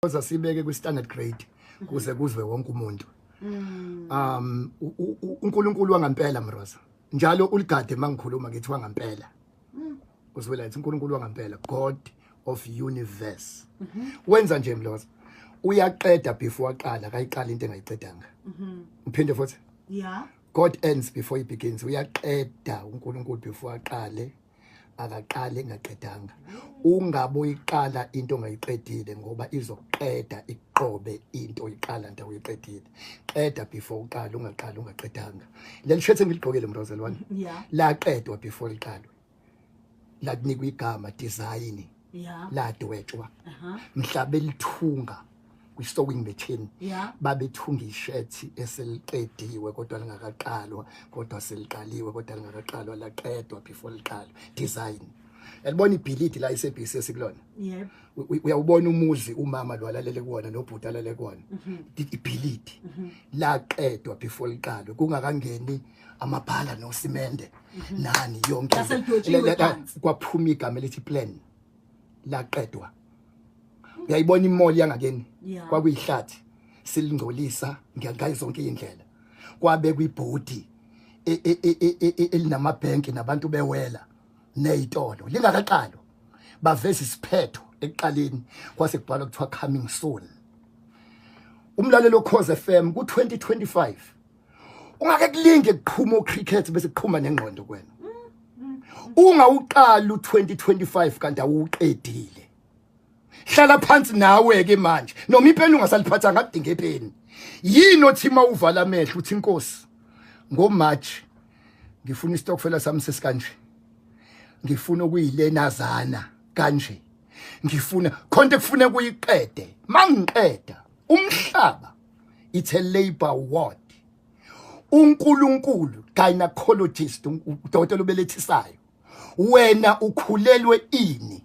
Mroza, sibeke kwi standard grade kuze kuzwe wonke umuntu. UNkulunkulu wangampela, Mroza. Njalo uligade mangikhuluma ngithi wangampela. Uzwela ithi uNkulunkulu wangampela, God of universe. Wenza nje, Mroza. Uyaqeda before aqala, akayiqala into engayiqedanga. Uphinde futhi. God ends before he begins. Uyaqeda uNkulunkulu before aqale. Akaqale engaqedanga. Ungabe uyiqala into ongayiqedile ngoba izoqeda iqobe into oyiqala nto uyiqedile. Qeda before uqala, ungaqali ungaqedanga. Leli shirt engiligqokile, Mrozel one, laqedwa before liqalwe. Lakunikwa igama, design, ladwetshwa. Mhla belithunga kwi-sewing machine, babethunga ishethi eseliqediwe kodwa lingakaqalwa, kodwa seliqaliwe kodwa lingakaqalwa, laqedwa before liqalwe, design. Yalibona ibhilidi la iSABC esikulona? Yebo. Uyawubona umuzi umama lo alalele kuwona nobhuti alalele kuwona? Ibhilidi laqedwa before liqalwe, kungakangeni amabhala nosimende nani yonke into. Laselidwetshiwe phansi. Kwaphuma igama elithi plan, laqedwa. Uyayibona imall yangakeni? Yeah. Kwakuyihlathi silingcolisa ngayo zonke indlela. Kwabekwa ibhodi elinamabhenki nabantu bewela nezitolo lingakaqalwa. Baveza isiphetho ekuqaleni, kwase kubhalwa kuthiwa "Coming soon". Umlalelo Ukhozi FM ku 2025, ungake kulinge kuqhuma ucricket bese kuqhuma nengqondo kwena. Ungawuqala u2025 kanti awuqedile. Hlala phansi nawe ke manje, noma ipeni ungasaliphatha, ngakudinga ipeni. Yini othi mawuvala amehlo uthi, "Inkosi, ngoMarch ngifuna istokfela sami sesikanje, ngifuna okuyilenazana kanje, ngifuna khonto ekufuna kuyiqede mangiqeda umhlaba"? It's a labor ward. uNkulunkulu gynecologist, udokotela ubelethisayo. Wena ukhulelwe ini?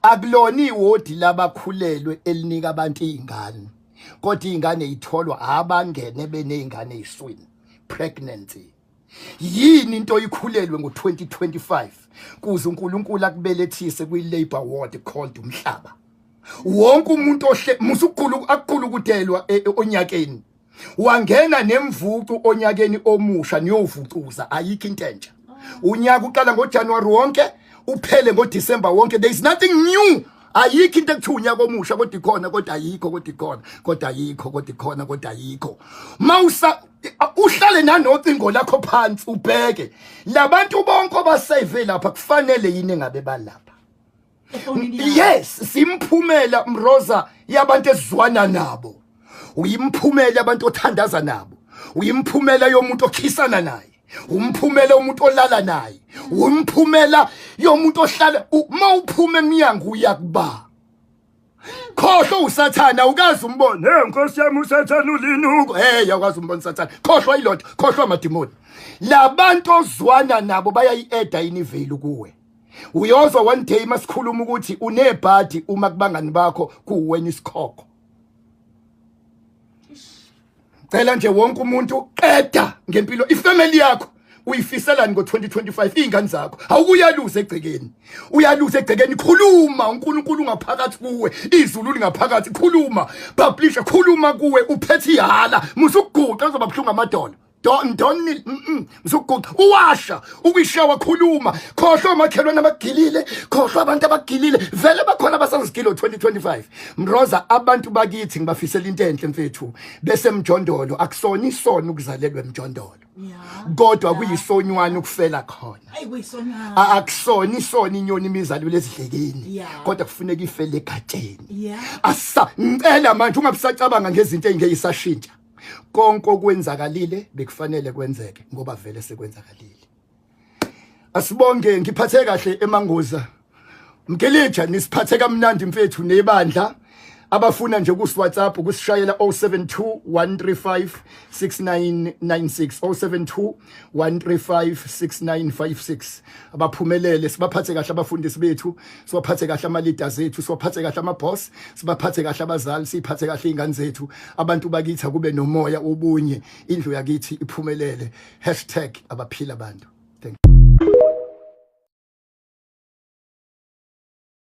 Akulona iwodi labakhulelwe elinika abantu izingane, kodwa izingane itholwa abangene benezingane eziswini, pregnancy. Yini into oyikhulelwe ngo2025 kuze uNkulunkulu akubelethise kwi labor ward called umhlaba wonke umuntu ohle musukukhulu akukhulukudelwa onyakeni wangena nemvucu onyakeni omusha niyovucuza? Ayikho into entsha. Unyaka uqala ngoJanuary wonke, uphele ngoDecember wonke. There is nothing new. Ayikho into ekuthiwa unyaka omusha, kodwa ikhona, kodwa ayikho, kodwa ikhona, kodwa ayikho, kodwa ikhona, kodwa ayikho. Mawusa uhlale nanocingo lakho phansi, ubheke labantu bonke abasave lapha, kufanele yini engabe balapha? Efonini yakho. Yes, simphumela, Mroza, yabantu esizwana nabo. Uyimphumela abantu othandaza nabo, uyimphumela yomuntu okhisana naye, umphumela yomuntu olala naye, umphumela yomuntu ohlala mawuphuma eminyango uyakuba. Khohlwa usathana, ukazi umbone. Hey nkosi yami, usathana ulinuko. Hey, awukazi umbone usathana. Khohlwa ilotho, khohlwa amadimoni. Labantu ozwana nabo bayayi-eda yini value kuwe? Uyozwa one day masikhuluma ukuthi unebhadi uma kubangani bakho kuwena isikhokho. Cela nje wonke umuntu, qeda ngempilo ifamily yakho. Uyifiselani ngo2025 izingane zakho? Awukuyaluza egcekeni, uyaluza egcekeni. Khuluma, uNkulunkulu ungaphakathi kuwe, izulu lingaphakathi. Khuluma, publisher, khuluma kuwe uphethe ihala. Musukuguqa, uzoba buhlungu amadolo. Don't kneel. Musukuguqa uwasha ukwishawa, khuluma. Khohlwa omakhelwane abagilile, khohlwa abantu abagilile. Vele bakhona abasazigilo 2025, Mroza. Abantu bakithi ngibafisela into enhle, mfethu, bese mjondolo. Akusona isono ukuzalelwa emjondolo, kodwa kuyisonywana ukufela khona. Ayi, kuyisonywana. Akusona isona inyoni imizalelo ezidlekeni, kodwa kufuneka ifele egatsheni. Asa ngicela manje ungabusacabanga ngezinto ezingeyisashintsha. Konke okwenzakalile bekufanele kwenzeke ngoba vele sekwenzakalile. Asibonge, ngiphathe kahle emanguza. Mkelija, nisiphathe kamnandi mfethu nebandla. Abafuna nje kus WhatsApp, ukusishayela 072 135 6996, 072 135 6956. Abaphumelele, sibaphathe kahle abafundisi bethu, sibaphathe kahle ama leaders ethu, sibaphathe kahle ama boss, sibaphathe kahle abazali, siphathe kahle izingane zethu. Abantu bakithi, akube nomoya obunye, indlu yakithi iphumelele. #Abaphila abantu.